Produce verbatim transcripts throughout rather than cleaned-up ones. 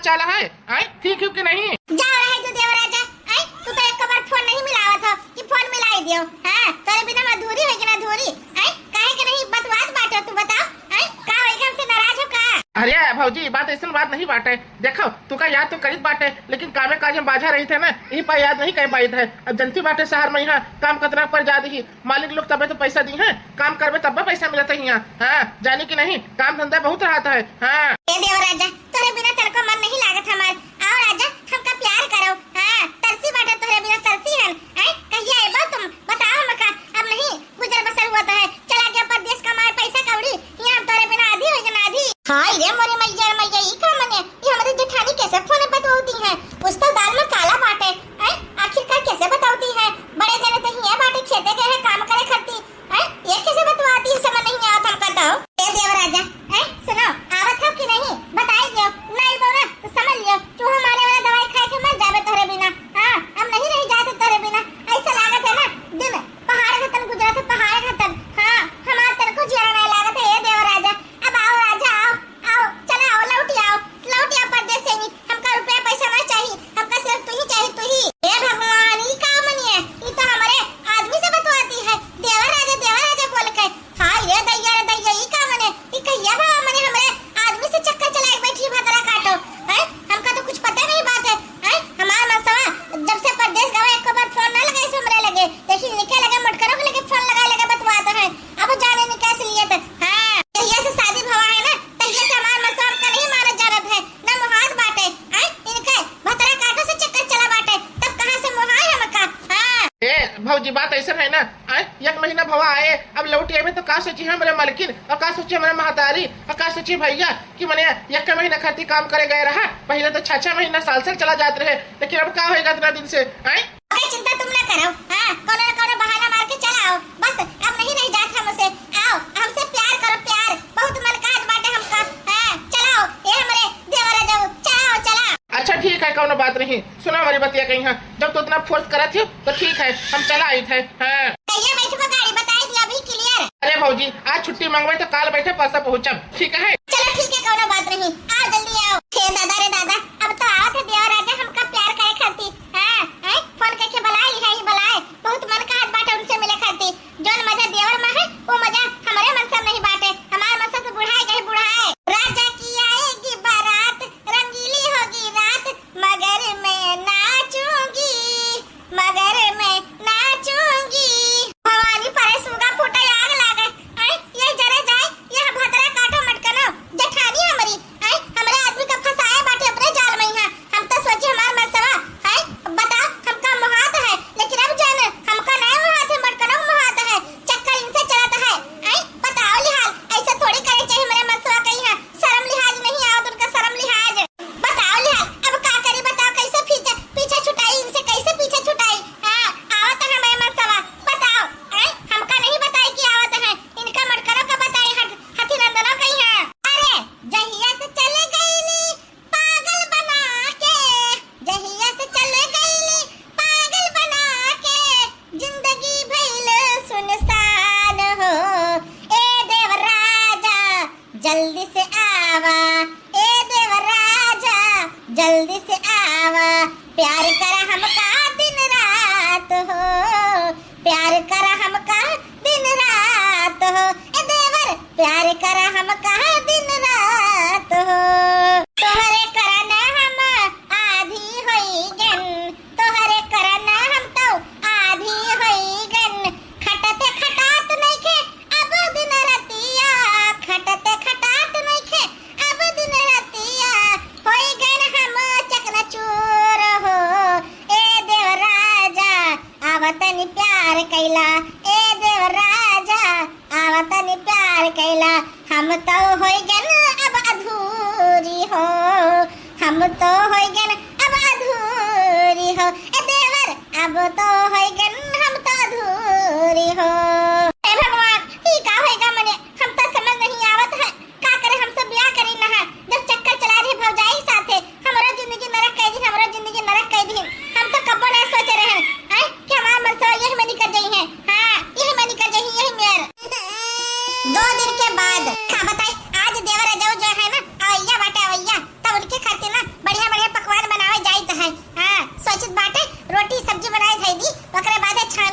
चाला है, आय, ठीक हो कि नहीं? जाओ रहे जो देवराजा, आय, तू तो एक बार फोन नहीं मिलावत हो कि फोन मिलाई दियो। हाँ, तोरे बिना हम अधूरी होई कि ना अधूरी, आय, काहे के नहीं बतवात बाटे, तू बताओ, आय, का होई कि हमसे नाराज हो का? अरे भौजी, बात ऐसन बात नहीं बाटे। देखो, तू का याद तो करीत बाटे, लेकिन कामे काज में बाझा रही थे ना, यही पर याद नहीं कर पाई थे। अब जनती बाटे शहर में यहाँ काम कतना पर जा दी, मालिक लोग तबे तो पैसा दी हैं, काम करबे तब्बे पैसा मिलत है यहाँ। हाँ, जानी कि नहीं, काम धंधा बहुत रहत है। हाँ। ए देवराजा, तोरे बिना तनको मन नहीं लागत हमार। आओ राजा, हमका प्यार करो। हाँ, तरसी बाटे तोरे बिना, तरसी हन। हैं? कहिया एबो तुम? बताओ हमका। अब नहीं गुजर बसर हुआ तो है। चला गया परदेस कमाए पैसा कौड़ी, यहाँ हम तोरे बिना आधी होई गन आधी। हाय रे मोरे मइया रे मइया, ई का मने? ई हमरे जेठानी कैसे फोन बतौती हैं? कुछ तो दाल में काला बाटे। हैं? आखिरकार कैसे बतौती हैं? बड़े जने तो हिया बाटे, खेते गए हैं काम करे खातिर। हैं? ये कैसे बतवाती है, समझ नहीं आवत हमका तो। ए देवराजा, हैं? सुनो, आवत हो कि नहीं? बताई दियो, नहीं बो ना तो समझ लियो, चूहा मारे वाला दवाई खाए के मर जाबे तोहरे बिना। हाँ, हम नहीं रह जाते तोहरे बिना। ऐसा लागत है ना, दिन पहाड़ घतन गुजरत है, पहाड़ घतन। हाँ, हमार तनको जियरा नहीं लागत है, ए देवराजा। अब आओ राजा, आओ, आओ, चला आओ, लौट आओ, लौट आओ परदेस से ही। हमका रुपया पैसा ना चाहिए, हमका सिर्फ तू ही चाहिए, तू ही। हे भगवान, ई का मनिया, ई तो हमरे आदमी से बतवाती है, देवर राजा, देवर राजा बोल के। हाय रे दैया रे दैया, ई का मने, ई कहिया भवा मने हमरे आदमी से चक्कर चलाए बैठी भतरा काटो, हैं? हमका तो कुछ पता नहीं बात है, हैं? हमार मनसवा जब से परदेस गवा एको बार फोन ना लगाइस हमरे लगे, लेकिन इनके लगे मोटकरो के लगे फोन लगाए लगे बतवात है। अब जाने निकास लिए तो, हाँ, जहिया से शादी भवा है ना, तहिया से हमार मनसवा हमका नहीं मानत जानत है, ना मोहात बाटे, हैं? इनके भतरा काटो से चक्कर चला बाटे, तब कहाँ से मोहाए हमका? हाँ। ए भौजी, बात ऐसन है ना, आय, एक महीना भवा आए, अब लौट आवे तो का सोची हमरे मलकिन और का सोची हमरे महतारी और का सोची भैया कि मने एक महीना खातिर काम करे गए रहा। पहले तो छह छह महीना, साल साल चला जात रहे, लेकिन अब का होएगा इतना दिन से, आय? ओके, चिंता तुम ना करो, हाँ, कोनो ना कोनो बहाना मार के चला आओ, बस अब नहीं रह जात हमसे। आओ, हमसे प्यार करो, प्यार, बहुत मन कहत बाटे हमका। हाँ, चलाओ, ए हमरे देवर जाओ, चलाओ, चला। अच्छा ठीक है, कौनो बात नहीं। सुना हमारी बतिया कहीं, हाँ, जब तू इतना फोर्स करत हो तो ठीक है, हम चला आई थे। हाँ। कहिया बैठबो गाड़ी, बताई दिया अभी क्लियर। अरे भौजी, आज छुट्टी मांगबे तो काल बैठे परसों पहुँचब, ठीक है? चलो ठीक है, कौनो बात नहीं, आओ जल्दी आओ। हे दादा रे दादा, अब तो आवत है देवर राजा हमका प्यार करे खातिर। हाँ, हैं? फोन करके बुलाए लिहा ही बुलाए, बहुत मन कहत बाटे उनसे मिले खातिर। जौन मजा देवर में है, वो मजा हमरे मनसा में नहीं बाटे। हमार मनसा तो बुढ़ाए गए, बुढ़ाए। राजा की आएगी बारात, रंगीली होगी रात, मगर मैं नाचूंगी, मगर मैं नाचूंगी। भवानी परे सूगा फूटे आग लागे, आय, ये जरे जाए, ये भतरा काटो मटकनो, जेठानी हमरी, आय, हमरे आदमी का फंसाए बाटे अपने जाल में यहाँ। हम तो सोची हमार मनसवा, आय, बताओ, हमका मोहात है, लेकिन अब जान, हमका नहीं मोहात है, मटकनो मोहात है, चक्कर इनसे चलत है, आय, बताओ लिहाल, ऐसे थोड़ी करे चाहिए हमरे मनसवा के यहाँ, शर्म लिहाज नहीं आवत उनका, शर्म लिहाज। बताओ लिहाल, अब का करी बताओ, कैसे पीछे, पीछे छुटाई इनसे, कैसे पीछे छुटाई? हाँ, आवत है हमारे मनसवा, बताओ, हैं? हमका नहीं बताई कि आवत है, इनका मटकरो का बताई, हथ-, हथी नंदनो कही है। अरे, जहिया से चले गईली पागल बना के, जहिया से चले गईली पागल बना के, जिंदगी भइल सुनसान हो। ए देवराजा, जल्दी से आवा, ए देवराजा, जल्दी से आवा, प्यार करा हमका दिन रात हो, प्यार करा हमका दिन रात हो, ए देवर, प्यार करा हमका दिन रात हो। तोहरे करन हम आधी होई गन, तोहरे करन हम तो आधी होई गन, खटत खटात नइखे अब दिन रतिया, खटत खटात नइखे अब दिन रतिया, होई गन हम चकनाचूर हो। ए देवराजा, आवतनी प्यार कैला, ए देवराजा, आवतनी प्यार कैला, हम तो होई गन अब अधूरी हो, हम तो होई गन अब अधूरी हो, ए देवर, अब तो होई गन हम तो अधूरी हो। हे भगवान, ई का होई गा मने, हम तो समझ नहीं आवत है, का करे हमसे ब्याह करी ना है, जब चक्कर चला रही भौजाई साथे, हमरो जिंदगी नरक कई दी, हमरो जिंदगी नरक कई दी। हम तो कब्बो ना सोचे रहन, हैं, कि हमार मनसवा यही में निकल जाई है। हाँ, यही में निकल जाई, यही में। दो दिन के बाद, का बताई, आज देवर अजऊ जो है ना, अवैया बाटे अवैया, तब उनके खातिर ना बढ़िया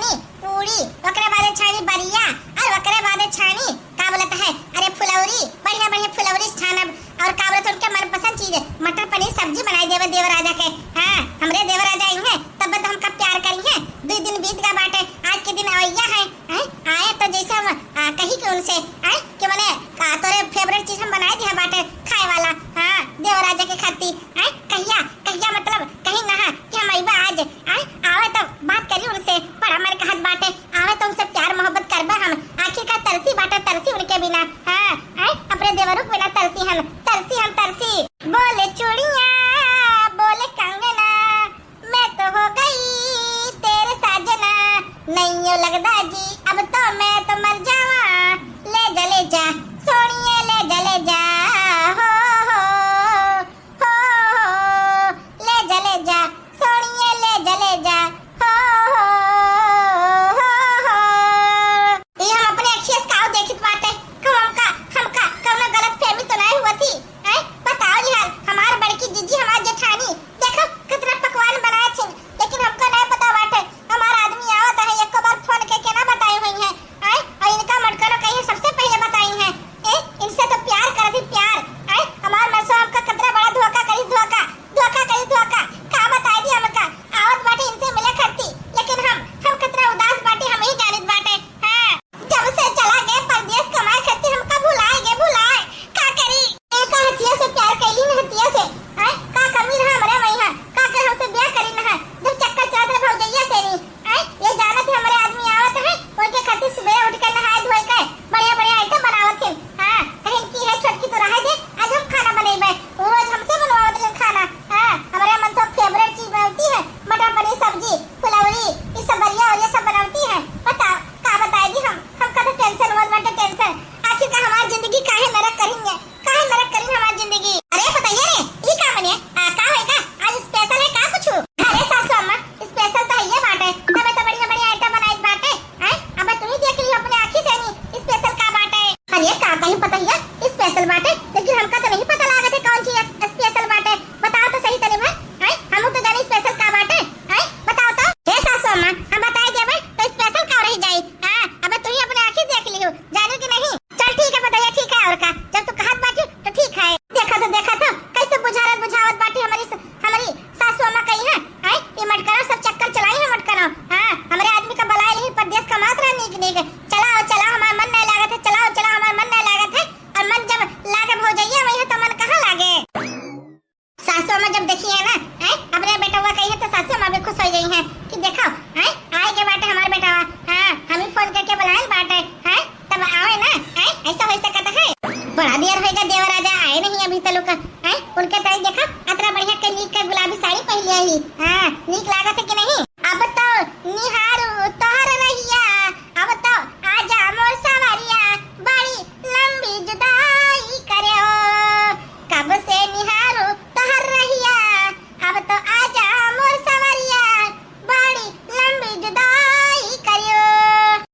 पूड़ी, ओकरे बादे छानी बरिया, और ओकरे बादे छानी, का बोलत है, अरे फुलौरी, बढ़िया बढ़िया फुलौरी छानब, और का बोलत है, उनके मनपसंद चीज मटर पनीर सब्जी बनाई देवे देवराजा के। हाँ, हमरे देवराजा आई हैं, तब तो हमका प्यार करी हैं। दुई दिन बीत गा बाटे, आज के दिन अवैया है, हैं? आए तो जैसे हम, आ, कही कि उनसे, हैं? कि मने, आ, तोरे favourite चीज हम बनाए दिया बाटे खाए वाला, हाँ, देवराजा के खातिर, हैं? कहिया, कहिया मतलब कहीं ना कि हम अइबा आज, हैं? आवे तो बात करी उनसे, बड़ा मन कहत बाटे, आवे तो उनसे प्यार मोहब्बत करबा हम, आखिर का तरसी बाटे, तरसी उनके बिना, हाँ, हैं? अपने देवरू के बिना तरसी हम, तरसी हम, तरसी। बोले चूड़िया, बोले कंगना, मैं तो हो गई तेरे साजना, नहीं हो लगदा जी, अब तो मैं तो मर जावा। ले जा, ले जा, सोनिए, ले जा, ले जा, हो, हो, हो, हो, ले जा, ले जा, सोनिए, ले जा, ले जा, हो, हो, हो, हो। ये हम अपने अखिया से काव देखत बाटे, कहूँ हमका, हमका कौनो गलत फहमी तो नहीं हुआ थी? हैं? बताओ जी हाल, हमार बड़की जीजी, हमार जेठानी, देखो कितना पकवान बनाए छिन, लेकिन हमका नहीं पता बाटे। हमार आदमी आवत है, एको बार फोन करके ना बताई हुई हैं, हैं? और इनका मटकनो कहीं सबसे पहले बताई हैं। ए, इनसे तो प्यार करत ही प्यार, हैं? हमार मनसवा हमका कितना बड़ा धोखा करी, धोखा, धोखा करी, धोखा। का बताई दी हमका, आवत बाटे इनसे मिले खाती, लेकिन हम, हम कितना उदास बाटे, हम ही जानित बाटे, हैं? जब से चला गए परदेस कमाए खातिर, हमका भुलाए गए, भुलाए। का करी? एका हथिया से प्यार कैली न हथिया से। हैं? का कमी रहा हमरे में यहाँ? का कर हमसे ब्याह करी न है? जब चक्कर चलत रहे भौजैया से नी। हैं? ये जानत है हमरे आदमी आवत है, उनके खातिर सुबह उठ के नहाए धोए के बढ़िया बढ़िया item बनावत है। हाँ, कहीं की है छोटकी तो रहे दे, आज हम खाना बनेबे। वो रोज हमसे बनवावत रहे खाना। हाँ, हमरे मन तो favourite चीज बनती है, मटर पनीर सब्जी, फुलौरी, ये सब बढ़िया और ये सब बनती है। बताओ, का बताई दी हम? हमका तो tension होत बाटे, tension। आखिर का हमार जिंदगी काहे नरक करिन ये? काहे नरक करिन हमार जिंदगी? अरे पतैया रे, ई का बने? आ, का होई का? आज special है का कुछु? अरे सासू अम्मा, special तो है ये बाटे। तबे तो बढ़िया बढ़िया item बनाई बाटे। हैं? अब तू ही देख लियो अपने आँखी से नी, special का बाटे। अरे का कहीं पतैया, special बाटे, लेकिन हमका तो नहीं पता लागत है कौन चीज special बाटे। बताओ तो सही तनी भाई, हैं? हमहू तो जानी special का बाटे, हैं? बताओ तो। हे सासू अम्मा, हम बताई देबे तो special का रह जाई? हाँ, अब तू ही अपने आँखी देख लियो, जानू कि नहीं? चल ठीक है पतैया, ठीक है, और का, जब तू कहत बाटी तो ठीक है। देखा तो, देखा तो, कैसे बुझारत बुझावत बाटी हमारी स-, हमारी सासू अम्मा कही है, हैं? ये मटकरो सब चक्कर चलाई है मटकरो। हाँ, हमरे आदमी का बलाए नहीं, परदेस कमात रहा नीक नीक। चलाओ, चलाओ, हमार मन नहीं लागत है, चलाओ, चलाओ, हमार मन नहीं लागत है। और मन जब लागे भौजैया वही है तो मन कहाँ लागे? सासू अम्मा जब देखी है ना, हैं, अपने बेटवा कही है तो सासू अम्मा भी खुश हो गई हैं कि देखो, हैं, आए के बाटे हमार बेटवा, हाँ, हम ही फोन करके बुलाए बाटे, हैं, तब आवे ना, हैं, ऐसा हो सकता है। बड़ा देर होएगा देवराजा आए नहीं अभी तलुक, हैं, उनके तरह देखो, अतरा बढ़िया के नीक के गुलाबी साड़ी पहन लिया ही, हाँ, नीक लागत है कि नहीं? अब तो निहारू तोहर रहिया, अब तो आजा मोर सवरिया, बड़ी लंबी जुदाई करे हो। कब से निहारू तोहर रहिया, अब तो आजा मोर सवरिया, बड़ी लंबी जुदाई करियो।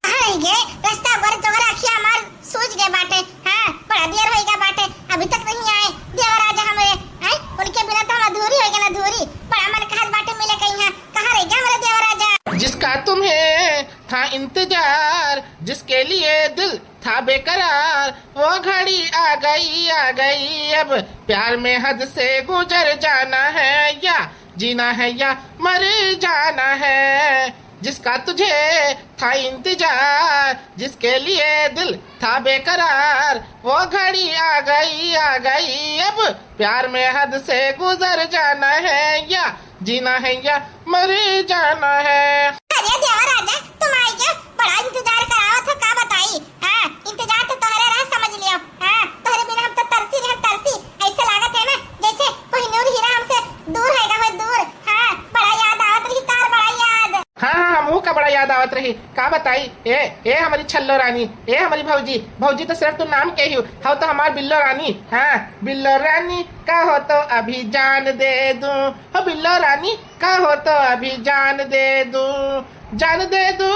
कहाँ रह गए? रास्ता पर तोहरा अखिया हमार सूझ गए बाटे। हाँ, बड़ा देर होइगा बाटे, अभी तक नहीं आए देवराजा हमरे। हैं? उनके बिना तो हम अधूरी होइगा ना, अधूरी। बड़ा मन कहत बाटे मिले कहीं। हाँ, कहाँ रह गया हमारा देवराजा? जिसका तुम्हें था इंतजार, जिसके लिए दिल था बेकरार, वो घड़ी आ गई, आ गई। अब प्यार में हद से गुजर जाना है, या जीना है या मर जाना है। जिसका तुझे था इंतजार, जिसके लिए दिल था बेकरार, वो घड़ी आ गई, आ गई। अब प्यार में हद से गुजर जाना है, या जीना है या मर जाना है। अरे देवराजा, तुम आई गया, बड़ा इंतजार करावत हो, का बताई? हाँ, इंतजार तो तोहरे रहा, समझ लियो। हाँ, तोहरे बिना हम तो तरसी रहे, तरसी। ऐसे लागत है ना, जैसे कोहिनूर हीरा हमसे दूर हैगा, हो दूर। हाँ, बड़ा याद आवत रही तार, बड़ा याद। हाँ, हाँ, हमहू का बड़ा याद आवत रही, का बताई? ए, ए हमारी छल्लो रानी, ए हमारी भौजी, भौजी तो सिर्फ तू नाम के ही हो, हौ तो हमार बिल्लो रानी। हाँ, बिल्लो रानी कहो तो अभी जान दे दूं, हो बिल्लो रानी कहो तो अभी जान दे दूं, जान दे दूं,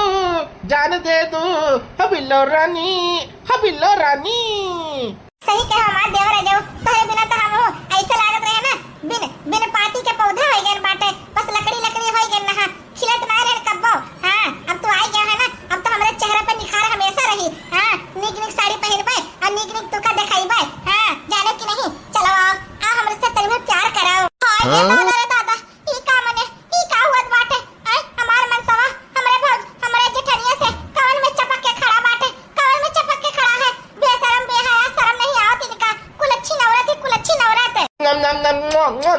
जान दे दूं, हो बिल्लो रानी, हो बिल्लो रानी। सही कहे हमार देवराजा, तोहरे बिना तो हम हो ऐसे लागत रहे ना, बिन, बिन पाती के पौधा हो गए बाटे, बस लकड़ी, लकड़ी हो गए ना, खिलत ना रहे कब्बो। हाँ, अब तू आई हाय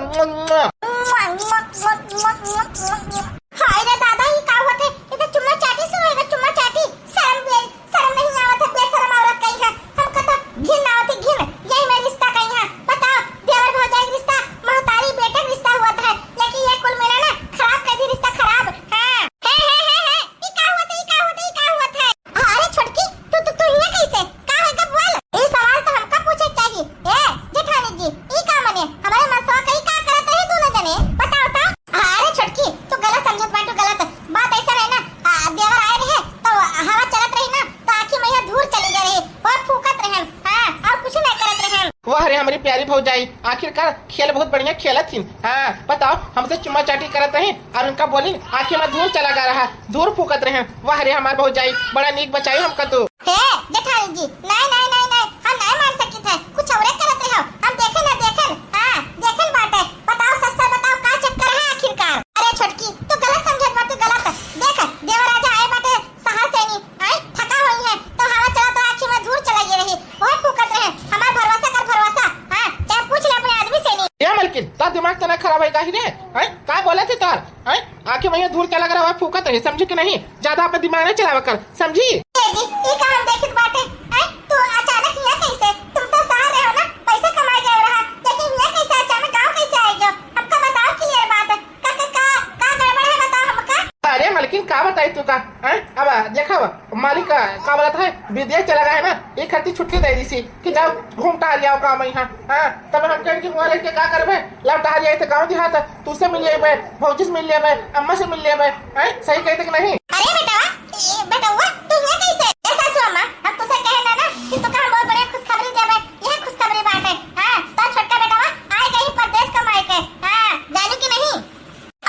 रे दादा, ई का होत है? ई तो चुम्मा चाटी शुरू होइगा, चुम्मा चाटी। शर्म बे-, शर्म नहीं आवत है, बेशरम औरत कहीं है। हमका तो घिन आवत है, घिन। यही में रिश्ता कहीं है। बताओ, देवर भौजाई के रिश्ता, महतारी बेटे के रिश्ता हुआ था, लेकिन ये कुल मिला ना, खराब कर दी रिश्ता, खराब। हाँ। हे, हे, हे, हे, ई का होत है, ई का होत है, ई का होत है? अरे छोटकी, तू, तू, तू हियां कैसे? का है का बोल? ई सवाल तो हमका पूछे के चाही। ए, जेठानी जी, ई का मने? हमरे मनसवा का ई का करत रही दोनों जने? बताओ तो। अरे छोटकी, तू गलत समझत बाटू, गलत। बात ऐसा रहे ना, आ, देवर आए रहे, तो हवा चलत रही ना, तो आँखी में यहाँ धूर चली गई रही, वो फूकत रहन। हाँ, और कुछ नहीं करत रहन। वाह रे, हमारी प्यारी भौजाई, आखिरकार खेल बहुत बढ़िया खेलत हिन। हाँ, बताओ, हमसे चुम्मा चाटी करत रही और उनका बोली, आँखी में धूर चला गा रहा, धूर फूकत रहे। वाह रे हमार भौजाई, बड़ा नीक बचाई हमका तू। हे जेठानी जी, नहीं, नहीं, नहीं, नहीं, हम नहीं मान सकित है, कुछ औरे करत रहो। हम देखे ना देखे, हाँ, देखे बाटे। बताओ सच सच बताओ, का चक्कर है आखिरकार? अरे छोटकी, तू गलत समझत बाटू, गलत। देख, देवराजा आए बाटे शहर से नी, आए थका होई है, तो हवा चला तो आँखी में धूर चला ये रही, वह फूकत रहे। हमार भरोसा कर भरोसा, हाँ, चाहे पूछ ले अपने आदमी से नी। ए मलकिन, तोर दिमाग तो ना खराब है काहे रे? हैं? का बोलत है तोर? हैं? आँखी में धूर चला गया, वह फूकत रहे, समझी कि नहीं? ज्यादा अपन दिमाग नहीं चलावा कर, समझी? ए जी, ई का हम देखत बाटे? हैं? तू अचानक हियां कैसे? तुम तो शहर रहो ना, पैसा कमाए गए रहा, लेकिन हियां कैसे अचानक गाँव कैसे आए गयो? हमका बताओ clear बात। का, का, का, का गड़बड़ है, बताओ हमका। अरे मलकिन, का बताई तू का? हैं? अब देखा, मालिक का, का बोलत है, विदेश चला गया है ना, एक हफ्ते छुट्टी दे दी सी कि जाओ घूम टहल आओ काम यहाँ। हाँ, तब हम कहें कि वहाँ रह के का करबे, लाओ टहल आए तो गाँव देहात, तू से मिल लेबे, भौजी से मिल लेबे, अम्मा से मिल लेबे। हैं? सही कहते कि नहीं? अरे बेटवा, ए, बेटवा, तू यहाँ कैसे? ए सासू अम्मा, हम तुसे कहे ना ना कि तू का हम बहुत बढ़िया खुशखबरी देबे, यह खुशखबरी बात है। हाँ, तो छोटका बेटवा आए गई परदेश कमाए के। हाँ, जानू कि नहीं?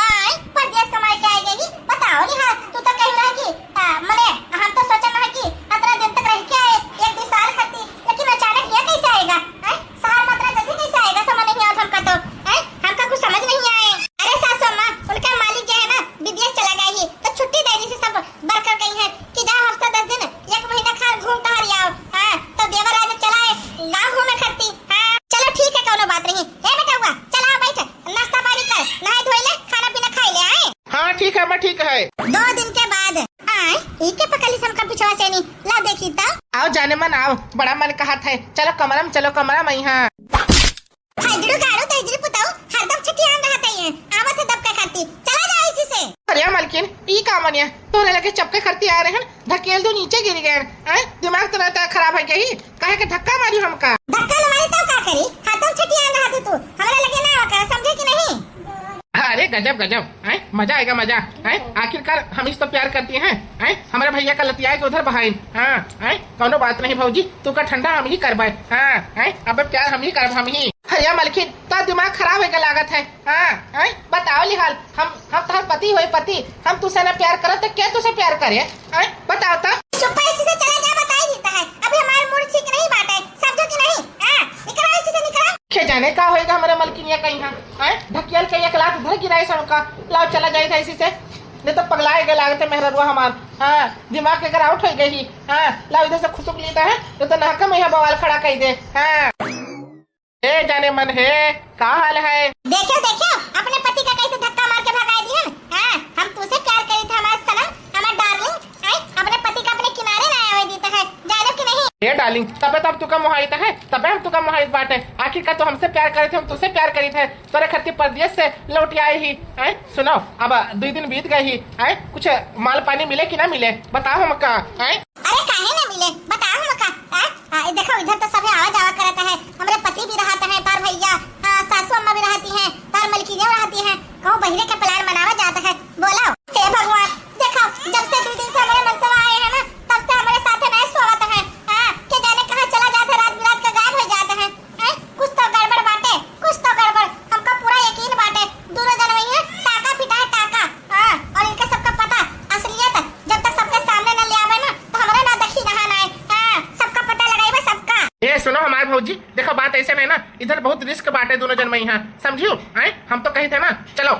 आय, परदेस कमाए के आए गई, बताओ निहाल, तू तो कही रहा कि, आ, मने, हम तो सोचन रहा कि अतना दिन तक रह के आए, एक दो साल खातिर, लेकिन अचानक यहाँ कैसे आएगा? हैं? शहर में अतना जल्दी कैसे आएगा? समझ नहीं आवत हमका तो, हैं? हमका कुछ समझ नहीं आए। अरे सासू अम्मा, उनका मालिक जो है ना, विदेश चला गया ही, तो छुट्टी दे दी से सब वर्कर कही है कि जाओ हफ्ता दस दिन, एक महीना खान घूम टहर आओ। हाँ, तो देवर आज चला है गाँव घूमे खातिर। हाँ, चलो ठीक है, कोनो बात नहीं। ए बेटउआ, चला बैठ, नाश्ता पानी कर, नहाए धोए ले, खाना पीना खाए ले, आए। हाँ, ठीक है, मैं ठीक है। दो दिन के बाद आए, ई के पकड़ ली हमका पिछवा से नी, ला देखी तो। आओ जाने मन आओ, बड़ा मन कहत है, चलो कमरा में, चलो कमरा में, हाँ। हजरू गाड़ू तो हजरू पुताऊ, हरदम छठियान रहत है, आवत है दबका खाती, चला जाओ इसी से। अरे मलकिन, ई का मनिया, तोरे लगे चपके करती आ रहे हैं, ढकेल दो नीचे गिर गए हैं, दिमाग तो रहता है खराब है कहीं। काहे के धक्का मारी हमका? धक्का न मारी तो का करी? हरदम छठियान रहत है तू। हमरा लगे ना आवा कर, समझे कि नहीं? अरे गजब, गजब, हैं? मजा आएगा, मजा, हैं? आखिरकार हम इस तो प्यार करती हैं, हैं? हमारे भैया का लतियाए के उधर बहाइन, हाँ, हैं? कौनो बात नहीं भौजी, तू का ठंडा हम ही करबे, हाँ, हैं? अबे प्यार हम ही करब, हम ही। अरे मलकिन, तो दिमाग खराब है का लागत है, हाँ, हैं? बताओ लिहाल, हम, हम तोहर पति होए पति, हम तुसे ना प्यार करत तो क्या तुसे प्यार करे? हैं? बताओ तो। चुप्पा इसी से चला जा, बताई देता है। अभी हमारा मूड ठीक नहीं बाटे, समझो कि नहीं? हाँ, निकलो इसी से, निकलो। के जाने का होएगा हमारे मलकिनिया कहीं, हाँ? हैं? ढकियल के एक लात उधर गिराए सबका। लाओ चला जाए था इसी से। नहीं तो पगलाए गए लागत है मेहररुआ हमार। हाँ, दिमाग के अगर आउट हो गई ही। हाँ, लाओ इधर से खुसुक लेता है, नहीं तो नहका में यहाँ बवाल खड़ा कर दे। हाँ। ए जाने मन है, का हाल है? देखियो, देखियो, अपने पति का कैसे धक्का मार के भगाए दिहन। हाँ, हम तुसे प्यार करी थे, हमारे सनम, हमारे डार्लिंग, हैं? अपने पति का अपने किनारे ना आवे देता है, जानो कि नहीं? ए डार्लिंग, तबे तो हम तुका मोहाइत है, तबे हम तुका मोहाइत बाटे। आखिर का तो हमसे प्यार करे थे, हम तुसे प्यार करी थे, तोरे खातिर परदेस से लौट आए ही, हैं? सुनो, अब दुई दिन बीत गए ही, हैं? कुछ माल पानी मिले कि ना मिले, बताओ हमका, हैं? अरे काहे ना मिले, बताओ हमका, हैं? आ, देखो, इधर तो सभे आवा जावा करत है, हमरे पति भी रहत है, तार भैया, आ, सासू अम्मा भी रहती हैं, तार मलकिनिया रहती हैं, कहूँ बहिरे के प्लान बनावा जात है, बोलो। हे भगवान, देखो, जब से दो दिन से हमरे मनसवा आए हैं ना, तब से हमरे साथे नहीं सोवत है, हाँ, के जाने कहाँ चला जात है, रात बिरात का गायब हो जात है, हैं? कुछ तो गड़बड़ बाटे, कुछ तो गड़बड़, हमका पूरा यकीन बाटे, दोनों जन वही है, टाका फिटा है, टाका, हाँ, और इनके सबका पता, असलियत, जब तक सबके सामने न ले आवे ना, तो हमरे ना देखी नहा ना है। हाँ, सबका पता लगाई बा, सबका। ए, सुनो हमार भौजी, देखो बात ऐसे नहीं ना, इधर बहुत रिस्क बाटे दोनों जन में यहाँ, समझियो? हैं? हम तो कही थे ना, चलो,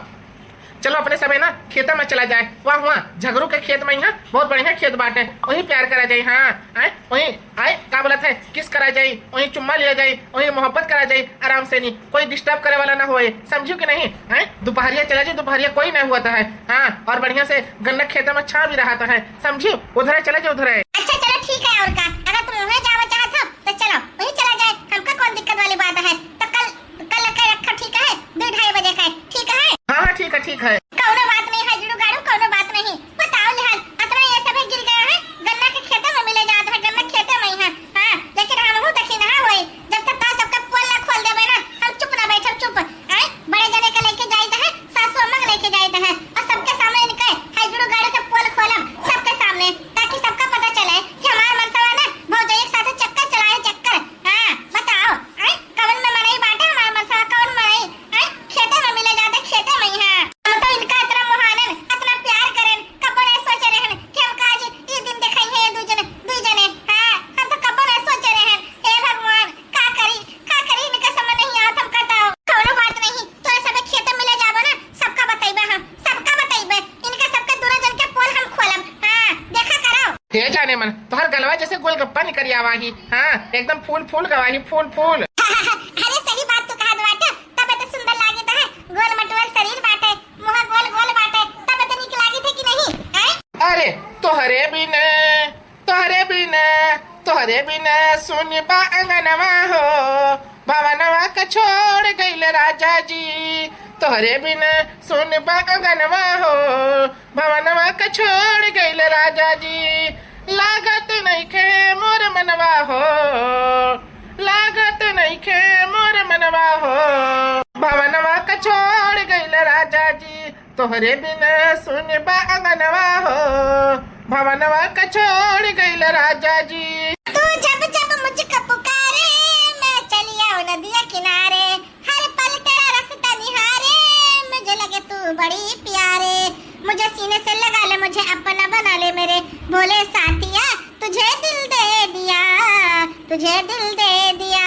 चलो अपने सबे ना खेता में चला जाए, वहाँ, वहाँ झगरू के खेत में, यहाँ बहुत बढ़िया खेत बाटे, वहीं प्यार करा जाए। हाँ, आए, वहीं आए, का बोलत है, किस करा जाए, वहीं चुम्मा लिया जाए, वहीं मोहब्बत करा जाए, आराम से नहीं, कोई डिस्टर्ब करे वाला ना होए, समझियो कि नहीं? आए, दोपहरिया चला जाए, दोपहरिया कोई नहीं हुआ है। हाँ, और बढ़िया से गन्ना खेता में छाँह भी रहा है, समझियो? उधर चला जाए, उधर। अच्छा चलो ठीक है, और का, अगर तुम वहीं जावा चाहत हो तो चलो वहीं चला जाए, हमका कौन दिक्कत वाली बात है। तो कल, कल के रखा, ठीक है, दो ढाई बजे का, ठीक है? हाँ, हाँ, ठीक है, ठीक है। कौनो बात नहीं है जुड़ू गाड़ू, कौनो बात नहीं। बताओ लिहाल, अतना ये सभे गिर गया है, गन्ना के खेते में मिले जात है, गन्ना के खेते में ही है। हाँ, लेकिन हमहू देखी ना होई, जब तक तो सबके पोल ना खोल देबे ना, हम चुप ना बैठब, चुप। आए, बड़े जने के लेके जाइत है, सासू अम्मा के लेके जाइत है, और सबके सामने इनके है जुड़ू गाड़ू के पोल खोलब, सबके सामने, ताकि सबका पता चले कि हमार मनसवा ना भौजाई के साथे चक्कर चलाए, चक्कर। हाँ, बताओ, आए, कवन में मनई बाटे हमार मनसवा, कवन मनई? आए, खेते में मिले जाते, खेते में ही है। हम तो इनका इतना मोहानन, इतना प्यार करेन, कब्बो नहीं सोचे रहन कि हमका आज ई दिन देखाई है, दू जने, दू जने। हाँ, हम तो कब्बो नहीं सोचे रहन। हे भगवान, का करी, का करी, इनका समझ नहीं आवत, हम का बताओ। कौनो बात नहीं, तोरे सबे खेते मिले जाबो ना, सबका बतइबे हम, सबका बतइबे। इनका सबके दोनों जन के पोल हम खोलब। हाँ, देखा करो। हे जाने मन, तोहर गलवा जैसे गोलगप्पा निकल आवा ही। हाँ, एकदम फूल फूल गवा ही, फूल फूल। अरे सही बात तू कहत बाटे, तबे तो सुंदर लागित है, गोल मटोल शरीर बाटे, मुँह गोल गोल बाटे, तबे तो निक लागित है कि नहीं? हैं? अरे तोहरे बिना, तोहरे बिना, तोहरे बिना सुन बा अंगनवा हो, भवनवा का छोड़ गइल राजा जी। तोहरे बिना सुन बा अंगनवा हो, भवनवा का छोड़ गइल राजा जी। लागत नइखे मोर मनवा हो, लागत नइखे मोर मनवा हो, भवनवा का छोड़ गइल राजा जी। तोहरे बिना सुन बा अंगनवा हो, भवनवा का छोड़ गइल राजा जी। तू जब जब मुझको पुकारे, मैं चली आऊँ नदिया किनारे। हर पल तेरा रास्ता निहारे, मुझे लगे तू बड़ी प्यारे। मुझे सीने से लगा ले, मुझे अपना बना ले मेरे भोले साथिया। तुझे दिल दे दिया, तुझे दिल दे दिया।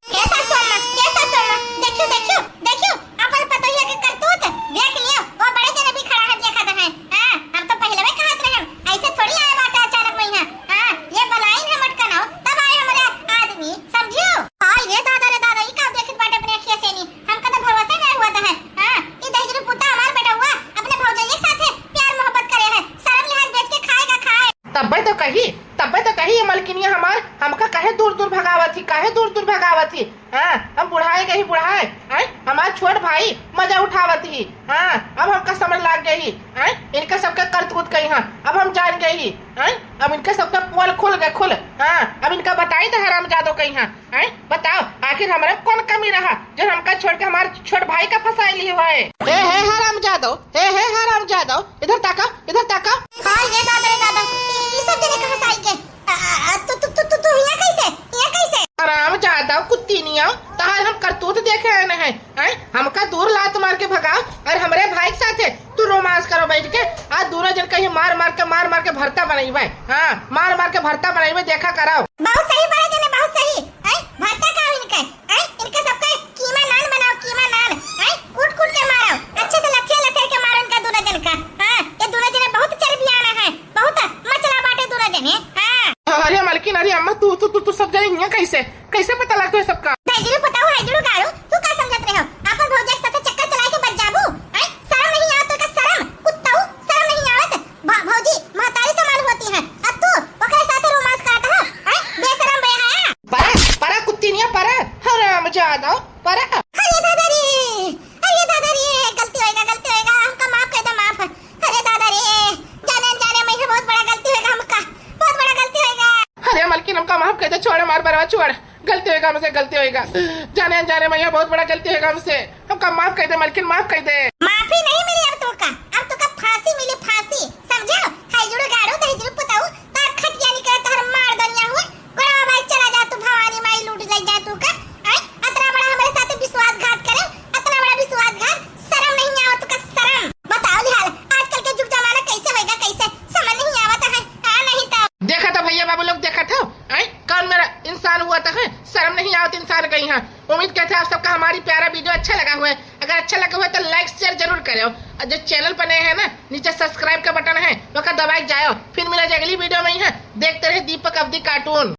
कैसा सोना, कैसा सोना, देखियो, देखियो, देखियो, अपन पतोहिया के करतूत, देख लियो, वो बड़े जने भी खड़ा है, देखा तो है। हाँ, हम तो पहले भी कहत रहे, ऐसे थोड़ी आए बाटे अचानक में यहाँ। हाँ, ये बलाइन है मटकनो, तब आए हमारे आदमी, समझियो? हाय रे दादा रे दादा, ई का देखत बाटे अपने अखिया से नी? हमका तो भरोसा नहीं हुआ था है। हाँ, ई दहिजरू पुता हमार बेटा हुआ, अपने भौजाई के साथे प्यार मोहब्बत करे है, शर्म लिहाज बेच के खाएगा खाए। तब्बे तो कही, तब्बे तो कही, ये मलकिनिया हमार हमका काहे दूर दूर भगावत ही, काहे दूर दूर भगावत ही? हाँ, हम बुढ़ाए गई बुढ़ाए, आय, हमार छोट भाई मजा उठावत ही। हाँ, अब हमका समझ लाग गई, आय, इनका सबका करतूत कही, हाँ, अब हम जान गई, आय, अब इनका सबका पोल खुल गए, खुल। हाँ, अब इनका बताई तो हरामजादो कही, हाँ, आय, बताओ, आखिर हमरा कौन कमी रहा जो हमका छोड़ के हमार छोट भाई का फंसाई ली हुआ है? हे, हे हरामजादो, हे, हे हरामजादो, इधर ताका, इधर ताका। हाँ, ये दादा रे दादा, ई, ई सब जने कहाँ से आई के? आ, आ, तू, तू, तू, तू, तू हियाँ कैसे? हियाँ कैसे? हरामजादा, कुत्ती निया, तहार हम करतूत देखे आए हैं, हैं? हमका दूर लात मार के भगा और हमरे भाई के साथे तू रोमांस करो बैठ के। आज दोनों जन कहीं मार मार के, मार मार के भरता बनइबे। हाँ, मार मार के भरता बनइबे, देखा करो। बहुत सही बड़े जने, बहुत सही। हैं? भरता का इनके? हैं? इनके सबके कीमा नान बनाओ, कीमा नान। हैं? कूट कूट के मारो, अच्छे से लथेर लथेर के मारो इनका दोनों जन का। हाँ, ये दोनों जने बहुत चरबियाना है, बहुत मचला बाटे दोनों जने। हाँ। अरे मलकिन, अरे अम्मा, तू, तू, तू, तू सब जने हियाँ कैसे? कैसे पता लगता है सबका? हाय जुड़ू पताऊ, हाय जुड़ू गाड़ू, तू का समझत रहे हो? आपन भौजाई के साथे चक्कर चलाए के बच जाबू? हैं? शर्म नहीं आवत तोका शर्म? कुत्ताऊ, शर्म नहीं आवत? भौ-, भौजी महतारी समान होती है, और तू ओकरे साथे रोमांस करत हो? हैं? बेशरम बेहया। परा, परा कुत्ती निया परा, हरामजादा, परा। अरे दादा रे, अरे दादा रे, गलती होएगा, गलती होएगा, हमका माफ कर दो, माफ। अरे दादा रे, जाने अनजाने में ये बहुत बड़ा गलती होएगा हमका, बहुत बड़ा गलती होएगा। अरे मलकिन, हमका माफ कर दे, छोड़ हमार बरवा, छोड़। गलती होएगा हमसे, गलती होएगा। जाने अनजाने में ये बहुत बड़ा गलती होएगा हमसे। हमका माफ कर दे मलकिन, माफ कर दे। माफी नहीं मिली अब तोका, अब तोका फांसी मिली, फांसी। समझो? हाय जुड़ू गाड़ू, दही जुड़ू पुताऊ, तार खटिया निकले, तार मार दनिया हुए। गोड़वा भाई चला जा तू, भवानी माई लूट ले जा तू का। आय, अतना बड़ा हमरे साथे विश्वासघात करे, अतना बड़ा विश्वासघात, शर्म नहीं आवत का शर्म? बताओ लिहाल, आजकल के जुग जमाना कैसे होएगा, कैसे समझ नहीं आवत है, हाँ नहीं तो। देखा था भैया बाबू लोग, देखा था, आय, कौन मेरा इंसान हुआ था, है? शर्म नहीं आवत इंसान कहीं, हाँ। उम्मीद करते हैं आप सबका हमारी प्यारा वीडियो अच्छा लगा हुआ है। अगर अच्छा लगा हुआ है तो like, share, देखत रहे दीपक अवधी cartoon।